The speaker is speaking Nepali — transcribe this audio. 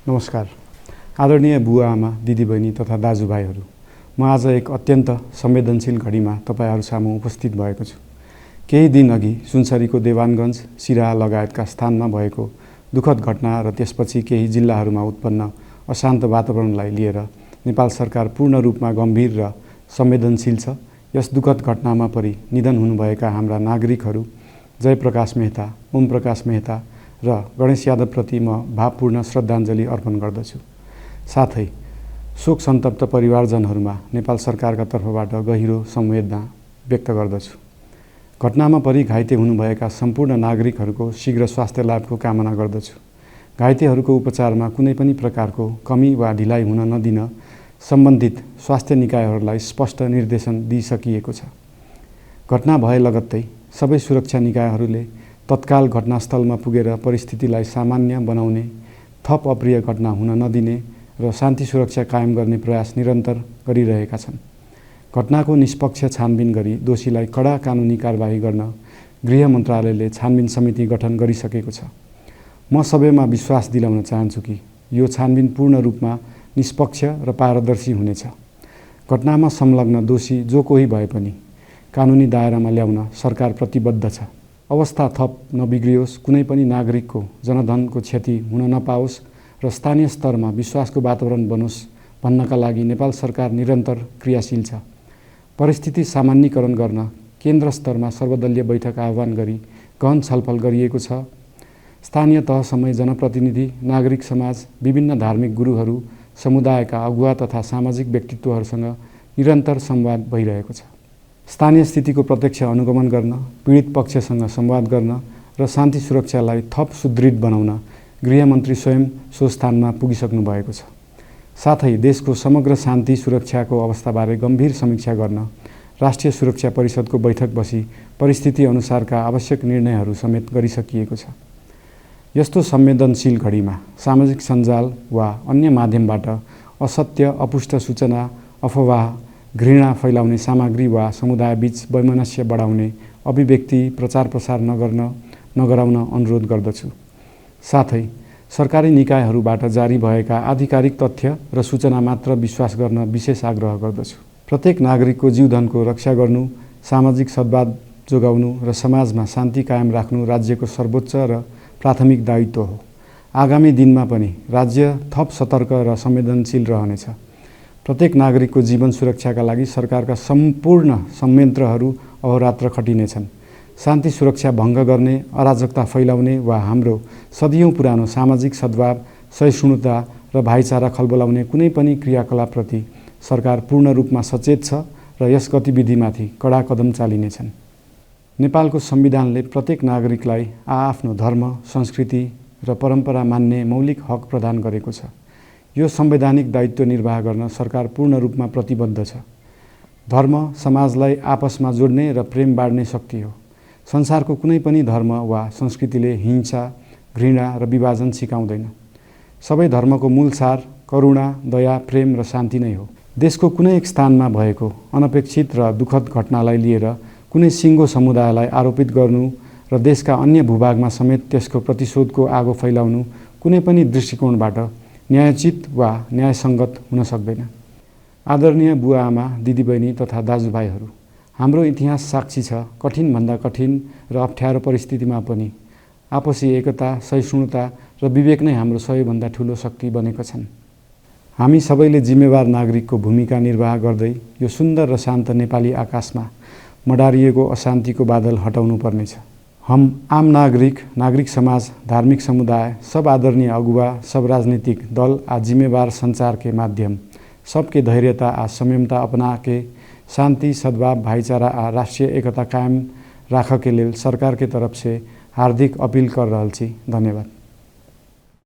नमस्कार। आदरणीय बुवा आमा, दिदीबहिनी तथा दाजुभाइहरू, म आज एक अत्यन्त संवेदनशील घडीमा तपाईहरू सामु उपस्थित भएको छु। केही दिन अघि सुनसरीको देवानगञ्ज, सिराहा लगायतका स्थानमा भएको दुःखद घटना र त्यसपछि केही जिल्लाहरूमा उत्पन्न अशान्त वातावरणलाई लिएर नेपाल सरकार पूर्ण रूपमा गम्भीर र संवेदनशील छ। यस दुःखद घटनामा परि निधन हुनुभएका हाम्रा नागरिकहरू जयप्रकाश मेहता, ओम प्रकाश मेहता र गणेश यादवप्रति म भावपूर्ण श्रद्धाञ्जली अर्पण गर्दछु। साथै शोक सन्तप्त परिवारजनहरूमा नेपाल सरकारका तर्फबाट गहिरो संवेदना व्यक्त गर्दछु। घटनामा परि घाइते हुनुभएका सम्पूर्ण नागरिकहरूको शीघ्र स्वास्थ्य लाभको कामना गर्दछु। घाइतेहरूको उपचारमा कुनै पनि प्रकारको कमी वा ढिलाइ हुन नदिन सम्बन्धित स्वास्थ्य निकायहरूलाई स्पष्ट निर्देशन दिइसकिएको छ। घटना भए लगत्तै सबै सुरक्षा निकायहरूले तत्काल घटनास्थलमा पुगेर परिस्थितिलाई सामान्य बनाउने, थप अप्रिय घटना हुन नदिने र शान्ति सुरक्षा कायम गर्ने प्रयास निरन्तर गरिरहेका छन्। घटनाको निष्पक्ष छानबिन गरी दोषीलाई कडा कानुनी कारबाही गर्न गृह मन्त्रालयले छानबिन समिति गठन गरिसकेको छ। म सबैमा विश्वास दिलाउन चाहन्छु कि यो छानबिन पूर्ण रूपमा निष्पक्ष र पारदर्शी हुनेछ। घटनामा संलग्न दोषी जो कोही भए पनि कानुनी दायरामा ल्याउन सरकार प्रतिबद्ध छ। अवस्था थप नबिग्रियोस्, कुनै पनि नागरिकको जनधनको क्षति हुन नपाओस् र स्थानीय स्तरमा विश्वासको वातावरण बनोस् भन्नका लागि नेपाल सरकार निरन्तर क्रियाशील छ। परिस्थिति सामान्यीकरण गर्न केन्द्र स्तरमा सर्वदलीय बैठक आह्वान गरी गहन छलफल गरिएको छ। स्थानीय तहसम्मै जनप्रतिनिधि, नागरिक समाज, विभिन्न धार्मिक गुरुहरू, समुदायका अगुवा तथा सामाजिक व्यक्तित्वहरूसँग निरन्तर संवाद भइरहेको छ। स्थानीय स्थितिको प्रत्यक्ष अनुगमन गर्न, पीडित पक्षसँग संवाद गर्न र शान्ति सुरक्षालाई थप सुदृढ बनाउन गृहमन्त्री स्वयं सो स्थानमा पुगिसक्नु भएको छ। साथै देशको समग्र शान्ति सुरक्षाको अवस्थाबारे गम्भीर समीक्षा गर्न राष्ट्रिय सुरक्षा परिषदको बैठक बसी परिस्थिति अनुसारका आवश्यक निर्णयहरू समेत गरिसकिएको छ। यस्तो संवेदनशील घडीमा सामाजिक सञ्जाल वा अन्य माध्यमबाट असत्य, अपुष्ट सूचना, अफवाह, घृणा फैलाउने सामग्री वा समुदायबीच वैमनस्य बढाउने अभिव्यक्ति प्रचार प्रसार नगराउन अनुरोध गर्दछु। साथै सरकारी निकायहरूबाट जारी भएका आधिकारिक तथ्य र सूचना मात्र विश्वास गर्न विशेष आग्रह गर्दछु। प्रत्येक नागरिकको जीवधनको रक्षा गर्नु, सामाजिक सद्भाव जोगाउनु र समाजमा शान्ति कायम राख्नु राज्यको सर्वोच्च र प्राथमिक दायित्व हो। आगामी दिनमा पनि राज्य थप सतर्क र संवेदनशील रहनेछ। प्रत्येक नागरिकको जीवन सुरक्षाका लागि सरकारका सम्पूर्ण संयन्त्रहरू अहोरात्र खटिनेछन्। शान्ति सुरक्षा भङ्ग गर्ने, अराजकता फैलाउने वा हाम्रो सदियौं पुरानो सामाजिक सद्भाव, सहिष्णुता र भाइचारा खलबलाउने कुनै पनि क्रियाकलापप्रति सरकार पूर्ण रूपमा सचेत छ र यस गतिविधिमाथि कडा कदम चालिनेछन्। नेपालको संविधानले प्रत्येक नागरिकलाई आआफ्नो धर्म, संस्कृति र परम्परा मान्ने मौलिक हक प्रदान गरेको छ। यो संवैधानिक दायित्व निर्वाह गर्न सरकार पूर्ण रूपमा प्रतिबद्ध छ। धर्म समाजलाई आपसमा जोड्ने र प्रेम बाँड्ने शक्ति हो। संसारको कुनै पनि धर्म वा संस्कृतिले हिंसा, घृणा र विभाजन सिकाउँदैन। सबै धर्मको मूल सार करुणा, दया, प्रेम र शान्ति नै हो। देशको कुनै एक स्थानमा भएको अनपेक्षित र दुःखद घटनालाई लिएर कुनै सिङ्गो समुदायलाई आरोपित गर्नु र देशका अन्य भूभागमा समेत त्यसको प्रतिशोधको आगो फैलाउनु कुनै पनि दृष्टिकोणबाट न्यायोचित वा न्यायसङ्गत हुन सक्दैन। आदरणीय बुवा आमा, दिदीबहिनी तथा दाजुभाइहरू, हाम्रो इतिहास साक्षी छ कठिनभन्दा कठिन र अप्ठ्यारो परिस्थितिमा पनि आपसी एकता, सहिष्णुता र विवेक नै हाम्रो सबैभन्दा ठूलो शक्ति बनेका छन्। हामी सबैले जिम्मेवार नागरिकको भूमिका निर्वाह गर्दै यो सुन्दर र शान्त नेपाली आकाशमा मडारिएको अशान्तिको बादल हटाउनु पर्नेछ। हम आम नागरिक, नागरिक समाज, धार्मिक समुदाय, सब आदरणीय अगुवा, सब राजनीतिक दल आ जिम्मेवार संचार के माध्यम सबके धैर्यता आ संयमता अपना के शांति, सद्भाव, भाईचारा आ राष्ट्रीय एकता कायम राख के लेल सरकार के तरफ से हार्दिक अपील कर रहल छी। धन्यवाद।